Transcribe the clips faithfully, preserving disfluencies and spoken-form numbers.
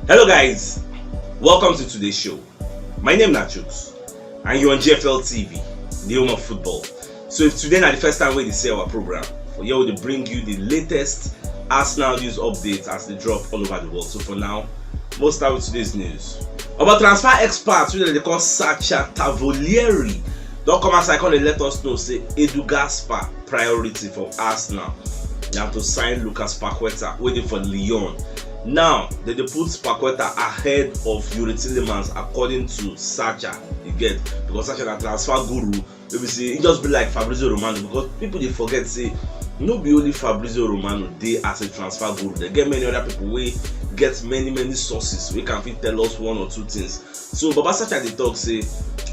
Hello guys, welcome to today's show. My name na Chuks and you're on G F L T V, the home of football. So if today na the first time wey you dey see our program, for here we dey bring you the latest Arsenal news updates as they drop all over the world. So for now, we'll start with today's news. Our transfer experts wey dem dey call Sacha Tavolieri don come outside come dey let us know say Edu Gaspar priority for Arsenal na to sign Lucas Paqueta wey dey for Lyon. Now dem dey put Paqueta ahead of Youri Tielemans, according to Sacha. You get, because Sacha na transfer guru wey be say e just be like Fabrizio Romano, because people dey forget say no be only Fabrizio Romano dey as a transfer guru. Dem get many other people wey get many many sources wey can fit tell us one or two things. So Baba Sacha dey talk say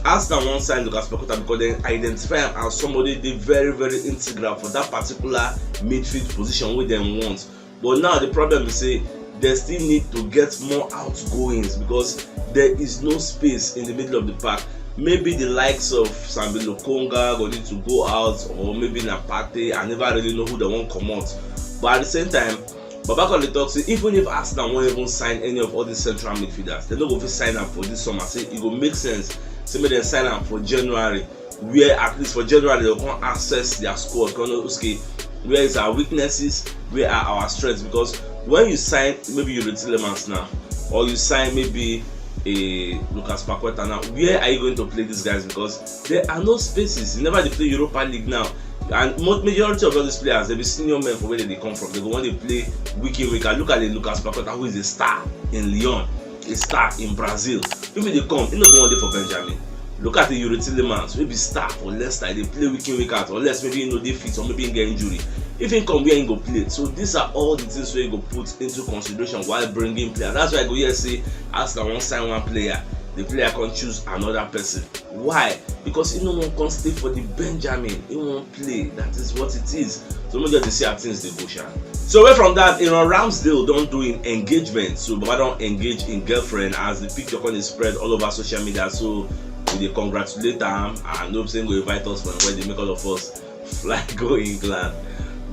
Arsenal wan sign Lucas Paqueta because dem identify am as somebody dey very very integral for that particular midfield position wey dem want. But now the problem be say dem still need to get more outgoings because there is no space in the middle of the park. Maybe the likes of Sambi Lokonga go need to go out, or maybe na Partey. I never really know who dem wan comot. But at the same time, Baba come dey talk say even if Arsenal wan even sign any of all these central midfielders, dem no go fit sign am for this summer. Say e go make sense say make dem sign am for January, where at least for January dem go come assess their squad, come know, okay, where is our weaknesses, where are our strengths? Because when you sign maybe Youri Tielemans now, or you sign maybe a Lucas Paqueta now, where are you going to play these guys? Because there are no spaces. You never dey play Europa League now. And mo- majority of all these players, they be senior men for where they come from. They go want to play week in, week out. Look at the Lucas Paqueta, who is a star in Lyon, a star in Brazil. If he dey come, he no go want dey for Benjamin. Look at the Youri Tielemans, wey be star for Leicester, dey play week in, week out, unless maybe he no dey fit or maybe he get injury. If he come, where he go play? So these are all the things wey you go put into consideration while bringing players. That's why I go here say Arsenal wan sign one player, the player come choose another person. Why? Because he no wan come stay for the Benjamin. He wan play. That is what it is. So make just dey see how things dey go sha. So away from that, Aaron Ramsdale don do im engagement. So Baba don engage im girlfriend as the picture come dey spread all over social media. So we dey congratulate am and hope say im go invite us for im wedding, make all of us fly go England,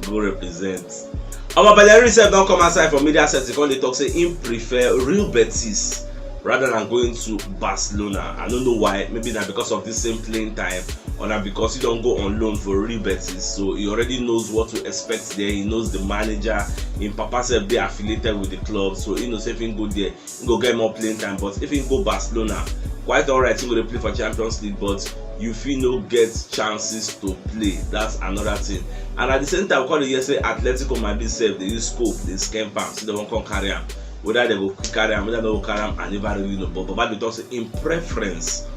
go represent. Omo, Bellerin sef don come outside for media setting come dey talk say im prefer Real Betis rather than going to Barcelona. I no know why, maybe na because of the same playing time, or na because he don go on loan for Real Betis, so he already knows what to expect there. He knows the manager. Im papa sef dey affiliated with the club, so he know say if he go there, he go get more playing time. But if he go Barcelona, quite alright, he go dey play for Champions League, but you fit no get chances to play. That's another thing. And at the same time, we come dey hear say Atletico Madrid sef dey use scope dey scam am, so dem wan come carry am. Whether dem go carry am, whether dem no go carry am, I never really know. But Baba dey talk say im preference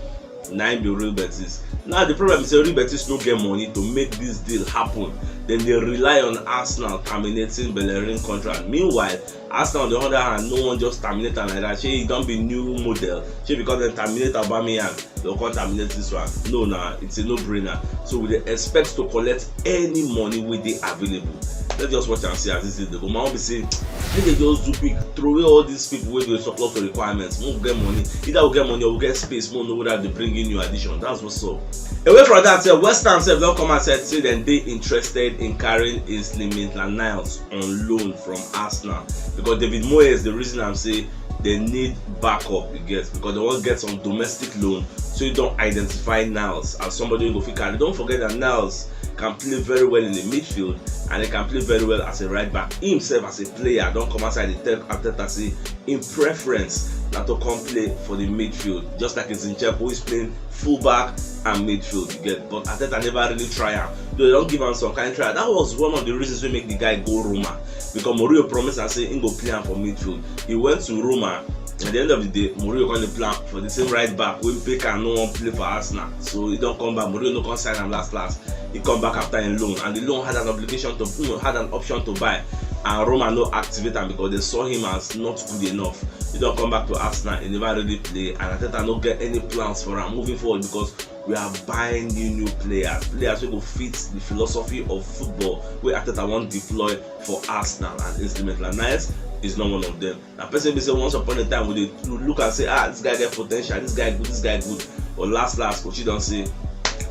na im be Real Betis. Now the problem is say Real Betis no get money to make this deal happen. Dem dey rely on Arsenal terminating Bellerin contract. Meanwhile, Arsenal on the other hand no wan just terminate am like that. Shey e don be new model? Shey because dem terminate Aubameyang, dem go come terminate this one? No na, it's a no-brainer. So we dey expect to collect any money wey dey available. Let's just watch and see as this thing dey go. My own be say make dem just do quick, throw away all these people wey dey surplus to requirements. Make we get money. Either we get money or we get space, make we know whether dem bring in new addition. That's what's up. Away from that, eh, West Ham sef don come outside say dem dey interested in carrying Ainsley Maitland-Niles on loan from Arsenal, because David Moyes dey reason am say dem need backup, you get, because dem wan get some domestic loan. So he don identify Niles as somebody wey go fit carry. Don't forget that Niles can play very well in the midfield and he can play very well as a right back. Himself as a player don come outside dey tell Arteta say im preference na to come play for the midfield, just like Zinchenko, who is playing fullback and midfield, you get. But Arteta never really try am, though dem don give am some kind try. That was one of the reasons wey make the guy go Roma, because Mourinho promise am say im go play am for midfield. He went to Roma. At the end of the day, Mourinho come dey play am for the same right back wey Baker no wan play for Arsenal, so he don come back. Mourinho no come sign am last last. He come back after im loan, and the loan had an obligation to, you know, had an option to buy, and Roma no activate am because they saw him as not good enough. He don come back to Arsenal, he never really play, and Arteta no get any plans for am moving forward because we are buying new new players, players wey go fit the philosophy of football wey Arteta wan deploy for Arsenal, and Ainsley Maitland-Niles is not one of them. Na person be say once upon a time we dey look and say, ah, this guy get potential, this guy good, this guy good. But last last, Coach don say,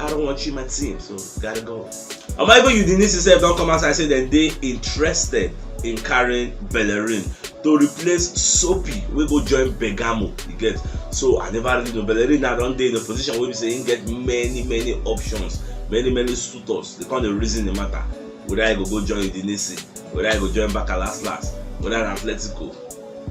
I don't want you in my team, so gotta go. Omo, even Udinese sef don come outside say dem dey interested in carrying Bellerin. to replace Sopi wey go join Bergamo, you get. So I never really know. Bellerin now don dey in a position wey be say he get many many options, many many suitors. They come dey reason the matter, whether he go go join Udinese, whether he go join Barca last last, whether na Atletico,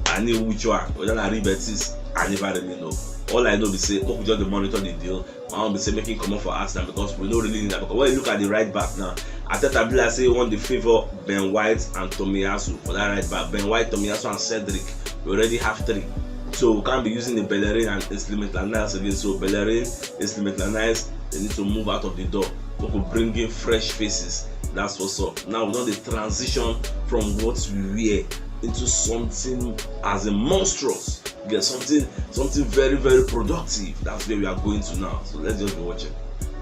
I need which one, whether na Real Betis, I never really know. All I know be say make we just dey monitor the deal. I wan be say make him comot for Arsenal because we no really need am. Because when you look at the right back now, Arteta be like say he wan dey favour Ben White and Tomiyasu for that right back. Ben White, Tomiyasu and Cedric, we already have three. So we can't be using the Bellerin and Ainsley Maitland-Niles again. So Bellerin, Ainsley Maitland-Niles, they need to move out of the door. We could bring in fresh faces. That's what's up. Now we don dey transition from what we were into something as a monstrous. Get something, something very very productive. That's where we are going to now. So let's just be watching.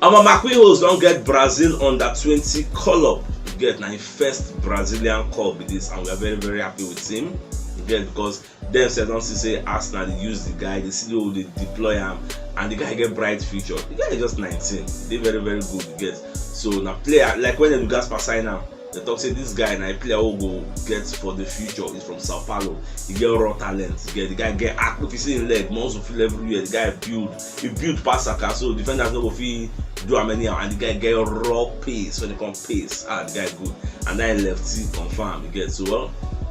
Our Maquinhos don get Brazil under twenty call up. Get na him first Brazilian call be this, and we are very very happy with him. Get because dem sef don see say Arsenal dey use the guy, they see the way they deploy am, and the guy get bright future. The guy is just nineteen, dey very very good. Get so na player like when Edu Gaspar sign am, they talk say this guy na a player who go get for the future. He's from Sao Paulo. He get raw talent. He get the guy get act. Look, you see him leg, muscle feel everywhere. The guy build. He build pass Saka, so defenders no go fit do am anyhow. And the guy get raw pace when he come pace. Ah, the guy good. And that lefty confirm. You get so well.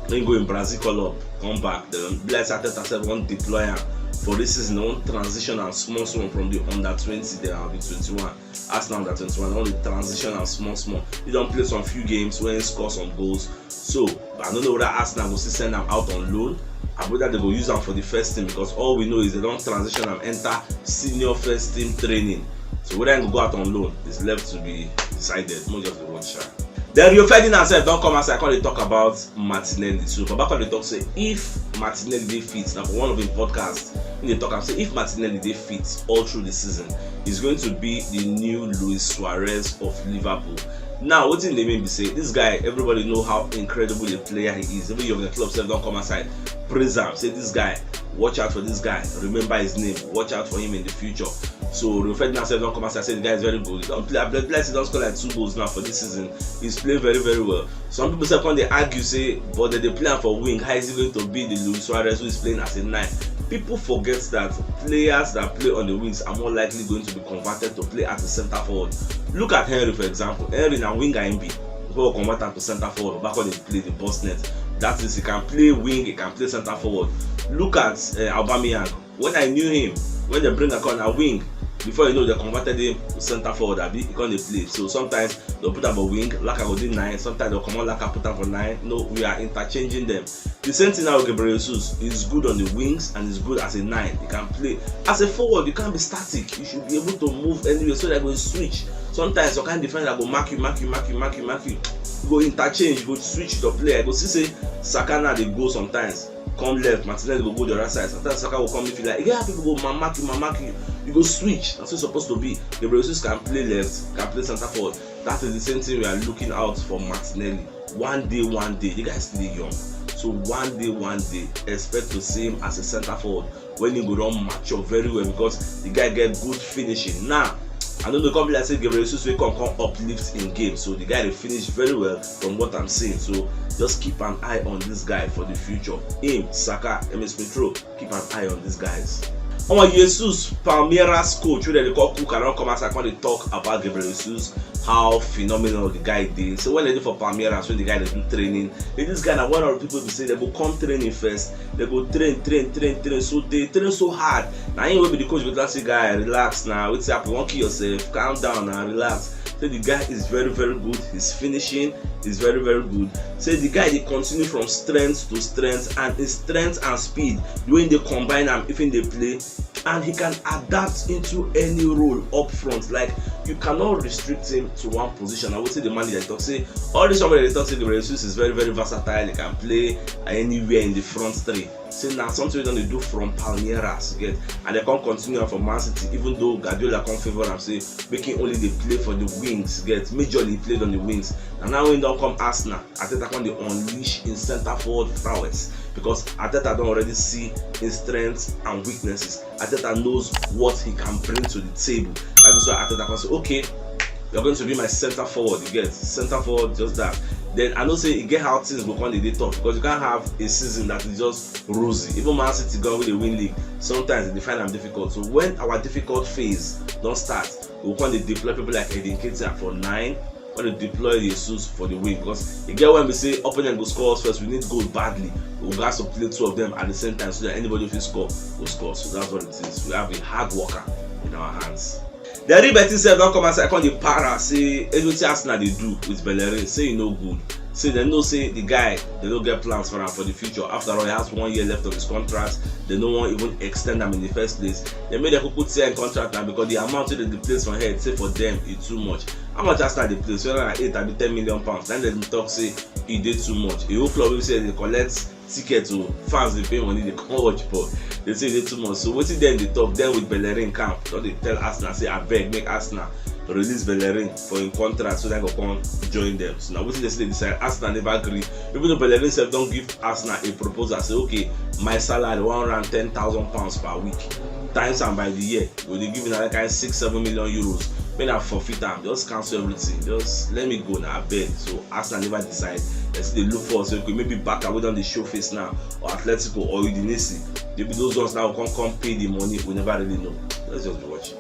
When go in Brazil call up, come back. Then bless Arteta sef wan deploy am for this season. Wan transition am small small from the under twenty, then I'll be twenty-one. Arsenal under twenty-one, all the transition am small small. He don play some few games when he score some goals. So I don't know whether Arsenal go still send am out on loan, or whether they go use am for the first team, because all we know is they don transition am enter senior first team training. So whether he go go out on loan is left to be decided. Mo just dey watch am. Then Rio Ferdinand sef don come outside, come dey talk about Martinelli. So Baba come dey talk say if Martinelli dey fit, na for one of him podcasts, he dey talk am say if Martinelli dey fit all through the season, he's going to be the new Luis Suarez of Liverpool. Now wetin dey mean be say this guy, everybody know how incredible a player he is. Even Jurgen Klopp sef don come outside praise am, say this guy, watch out for this guy, remember his name, watch out for him in the future. So Rio Ferdinand sef don come outside say the guy is very good. He don play, I believe, he don score like two goals now for this season. He's playing very very well. Some people sef come dey argue say, but they dey play am for wing. How is he going to be the Luis Suarez who is playing as a nine? People forget that players that play on the wings are more likely going to be converted to play as a centre forward. Look at Henry, for example. Henry na winger him be. Before we convert am to centre forward, back when he play the boss net. That is, he can play wing, he can play centre forward. Look at uh, Aubameyang. When I knew him, when they bring am come na wing, before you know, they converted him to centre forward. Abi he come dey play. So sometimes they'll put am for wing, Laka go do nine. Sometimes they'll comot Laka, put am for nine. No, we are interchanging them. The same thing now with Gabriel Jesus. He's good on the wings and he's good as a nine. He can play as a forward. You can't be static. You should be able to move anywhere so that go switch. Sometimes your kind defender go mark you, mark you, mark you, mark you, mark you. Go interchange, go switch the player. Go see say Saka now dey go sometimes. Come left, Martinelli go go the other side. Sometimes Saka will come midfield. Like, yeah, people go man mark you, man mark you. You go switch. That's what it's supposed to be. Gabriel Jesus can play left, can play centre forward. That is the same thing we are looking out for Martinelli. One day, one day, the guy is still young. So one day, one day, expect to see him as a centre forward when he go don mature very well, because the guy get good finishing. Now, I don't know, come be like say Gabriel Jesus wey come come uplift in game. So the guy dey finish very well from what I'm seeing. So just keep an eye on this guy for the future. Him, Saka, Emil Smith Rowe, keep an eye on these guys. Omo, Jesus, Palmeiras coach wey dem dey call Cuca don come outside come dey talk about Gabriel Jesus, how phenomenal the guy dey. So when they dey for Palmeiras, when the guy dey do training, eh, this guy na one of the people be say they go come training first. They go train, train, train, train. So they train so hard. Na him wey be the coach go tell say, guy, relax now. Wetin happen? You wan kill yourself? Calm down now, relax. Say the guy is very very good. His finishing is very very good. Say the guy dey continue from strength to strength, and his strength and speed, the way they combine am, if he dey play, and he can adapt into any role up front. Like, you cannot restrict him to one position. I would say the manager talk say all this somebody dey talk say Gabriel Jesus is very very versatile. He can play anywhere in the front three. Say na something wey don dey do from Palmeiras, get, and they come continue am for Man City. Even though Guardiola come favour am, say make him only dey play for the wings, get, majorly he played on the wings. And now when he don come Arsenal, Arteta come dey unleash him centre forward prowess, because Arteta don already see him strengths and weaknesses. Arteta knows what he can bring to the table. That is why Arteta come say, okay, you're going to be my centre forward. You get centre forward, just that. then I know say e get how things go come dey dey tough, because you can't have a season that is just rosy. Even Man City go wey dey win league, sometimes they find am difficult. So when our difficult phase don start, we go come dey deploy people like Eddie Nketiah for nine, come dey deploy Jesus for the wing, because e get when we say opponent go score us first, we need goal badly. We go have to play two of them at the same time so that anybody fit score go score. So that's what it is. We have a hard worker in our hands. The real betting sef don come outside, come dey para say anything Arsenal dey do with Bellerin, say e no good. Say dem know say the guy, dem no get plans for am for the future. After all, he has one year left of his contract. Dem no wan even extend am in the first place. Dem make dem kuku tear im contract now, because the amount wey dem dey place for head, say for dem, e too much. How much Arsenal dey place? Whether na eight abi ten million pounds. Na dem talk say e dey too much. A whole club wey say dey collect ticket o, fans dey pay money, dey come watch ball. Dem say e dey too much. So wetin dem dey talk, dem with Bellerin camp don dey tell Arsenal say abeg make Arsenal release Bellerin for im contract so that go come join them. So na wetin dem say dey decide. Arsenal never gree. Even though Bellerin sef don give Arsenal a proposal, say, "Okay, my salary, one hundred and ten thousand pounds per week, times am by the year, we dey give you na that kind six, seven million euros. Make na forfeit am, just cancel everything, just let me go na, abeg." So Arsenal never decide. Dem still dey look for us, okay, maybe Barca wey don dey show face now, or Atletico, or Udinese. Maybe those ones now come, come pay the money, we never really know. Let's just be watching.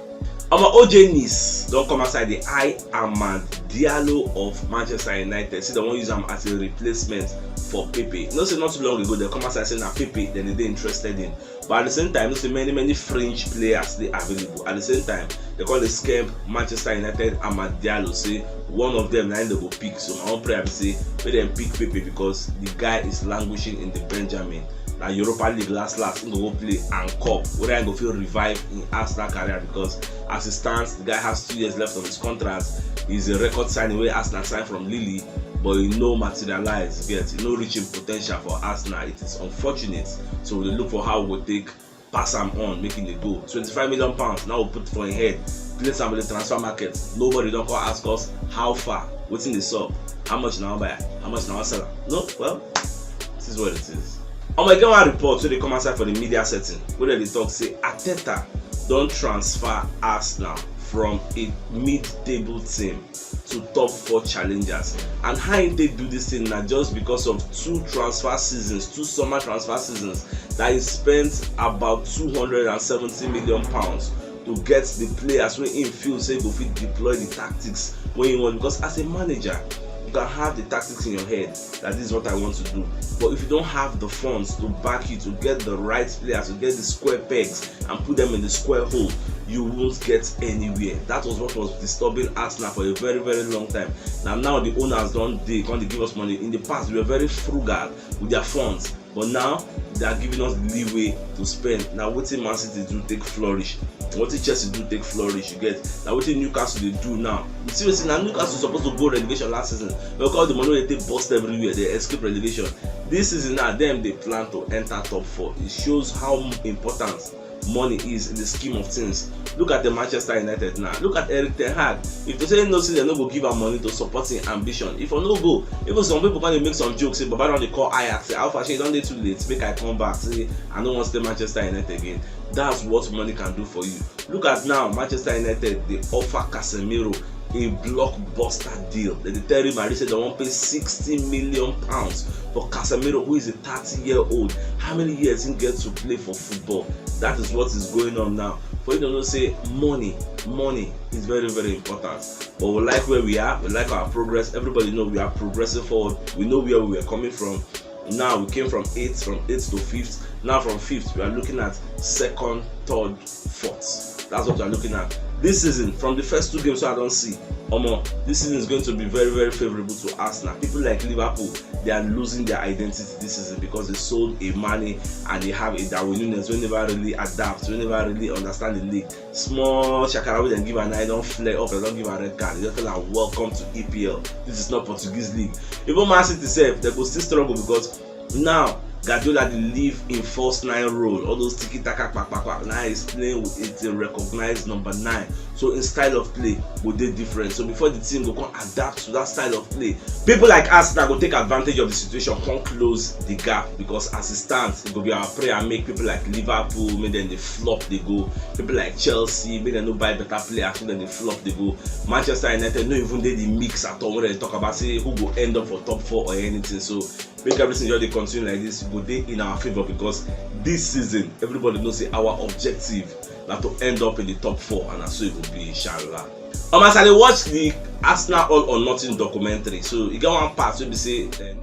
Omo, O J Nis don come outside, dey eye Amad Diallo of Manchester United. Say dem wan use am as a replacement for Pepe. You know say not too long ago, dem come outside say na Pepe dem dey interested in. But at the same time, you see many, many fringe players dey available. At the same time, dem come dey scam Manchester United Amad Diallo, say one of them na im dem go pick. So my own prayer be say make dem pick Pepe, because the guy is languishing in the Benjamin. Na Europa League last last im go go play and cup, whether im go fit revive im Arsenal career, because as it stands, the guy has two years left on his contract. He's a record signing wey Arsenal sign from Lille, but e no materialize yet. E no reach im potential for Arsenal. It is unfortunate. So we dey look for how we go take pass am on, make e dey go. Twenty-five million pounds now we put for im head, place am for the transfer market. Nobody don come ask us how far, wetin dey sup, how much na wan buy am, how much na wan sell am. No, well, this is what it is. Omo, e get one report wey dey come outside for the media setting wey dem dey talk say Arteta don transfer Arsenal from a mid-table team to top four challengers. And how he take do this thing na just because of two transfer seasons, two summer transfer seasons, that he spent about two hundred and seventy million pounds to get the players wey he feel say go fit deploy the tactics wey he want. Because as a manager, you can have the tactics in your head that this is what I want to do, but if you don't have the funds to back you, to get the right players, to get the square pegs and put them in the square hole, you won't get anywhere. That was what was disturbing Arsenal for a very, very long time. Now, now the owners don dey come dey give us money. In the past, they were very frugal with their funds, but now they are giving us leeway to spend. Na wetin Man City do take flourish? Wetin Chelsea do take flourish? You get? Na wetin Newcastle dey do now? You see wetin na Newcastle suppose to go relegation last season, because the money wey dem take burst everywhere, dem escape relegation. This season now, dem dey plan to enter top four. It shows how important money is in the scheme of things. Look at the Manchester United now. Look at Erik ten Hag. If dem say no, say dem no go give am money to support im ambition, e for no go. Even some people come dey make some jokes say Baba don dey call Ajax, say, "How far, shey e don dey too late? Make I come back." Say, "I no wan stay Manchester United again." That's what money can do for you. Look at now, Manchester United dey offer Casemiro a blockbuster deal. Dem dey tell Real Madrid say dem wan pay sixty million pounds for Casemiro, who is a thirty-year-old. How many years he get to play for football? That is what is going on now. For you to know say money, money is very, very important. But we like where we are. We like our progress. Everybody know we are progressing forward. We know where we were coming from. Now we came from eighth, from eighth to fifth. Now from fifth, we are looking at second, third, fourth. That's what we are looking at this season. From the first two games, so I don't see. Omo, this season is going to be very, very favorable to Arsenal. People like Liverpool, they are losing their identity this season because they sold a Mane and they have a Darwin Nunez wey never really adapt, wey never really understand the league. Small shakara wey dem give am, now e don flare up, dem don give am red card. Dem don tell am, "Welcome to E P L. This is not Portuguese league." Even Man City sef, dem go still struggle because now Guardiola dey live in false nine role, all those tiki taka kpakpakpa. Now he's playing with a recognized number nine. So in style of play go dey different. So before the team go come adapt to that style of play, people like Arsenal go take advantage of the situation, come close the gap, because as it stands, it go be our prayer make people like Liverpool, make dem dey flop dey go. People like Chelsea, make dem no buy better players, make dem dey flop dey go. Manchester United no even dey the mix at all when dem talk about say who go end up for top four or anything. So make everything just dey continue like this, e go dey in our favour, because this season, everybody know say our objective na to end up in the top four, and na so e go be, inshallah. Um, as I dey watch the Arsenal All or Nothing documentary, so e get one part wey be say dem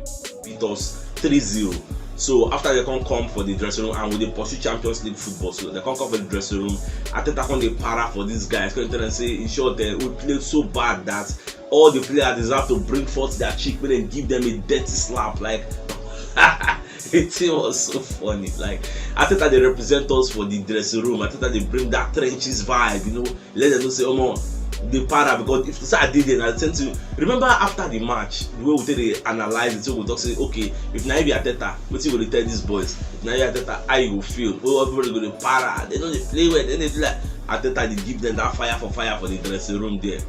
beat us three zero. So after dem come come for the dressing room, and we dey pursue Champions League football, so dem come come for the dressing room. Arteta come dey para for these guys, come tell dem say, in short, eh, we played so bad that all the players deserve to bring forth their cheek, make dem give them a dirty slap. Like, the thing was so funny. Like, Arteta dey represent us for the dressing room. Arteta dey bring that trenches vibe, you know. Let dem know say, omo, dey para, because if to say I dey there, na the same thing. Remember after the match, the way we take dey analyse it, so we talk say, okay, if na you be Arteta, wetin you go dey tell these boys? If na you Arteta, how you go feel? Oh, everybody go dey para. Dem no dey play well. Dem dey do like Arteta dey give them that fire for fire for the dressing room there.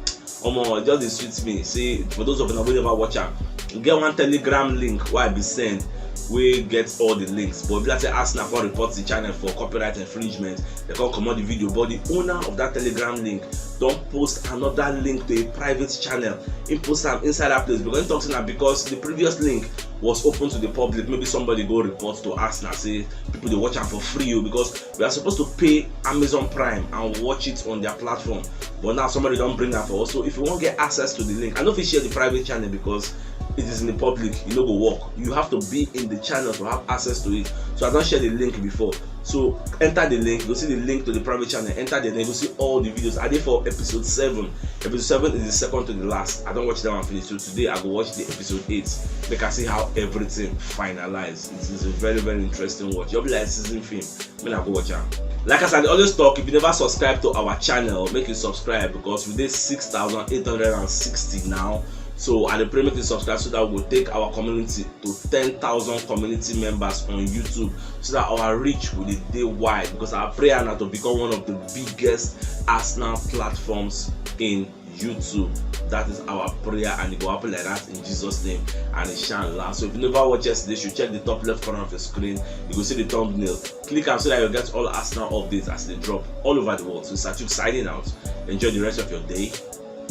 Omo, e just dey sweet me. See, for those of una wey never watch am, e get one Telegram link wey I be send, wey get all the links. But e be like say Arsenal come report the channel for copyright infringement. Dem come comot the video. But the owner of that Telegram link don post another link to a private channel. He post am inside that place because he talk say na because the previous link was open to the public. Maybe somebody go report to Arsenal say people dey watch am for free o, because we are supposed to pay Amazon Prime and watch it on their platform. But now somebody don bring am for us. So if you wan get access to the link, I no fit share the private channel because it is in the public, e no go work. You have to be in the channel to have access to it. So I don share the link before. So enter the link, you go see the link to the private channel. Enter there, then you go see all the videos. I dey for episode seven. Episode seven is the second to the last. I don watch that one finish. So today I go watch the episode eight. Make I see how everything finalize. It is a very, very interesting watch. E be like season film. Make una go watch am. Like as I dey always talk, if you never subscribe to our channel, make you subscribe, because we dey six thousand eight hundred and sixty now. So I dey pray make you subscribe so that we go take our community to ten thousand community members on YouTube, so that our reach go dey dey wide, because our prayer na to become one of the biggest Arsenal platforms in YouTube. That is our prayer, and it go happen like that in Jesus' name, and inshallah. So if you never watch yesterday, you should check the top left corner of your screen. You go see the thumbnail. Click am so that you get all Arsenal updates as they drop all over the world. So Sachuk signing out. Enjoy the rest of your day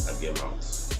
and game out.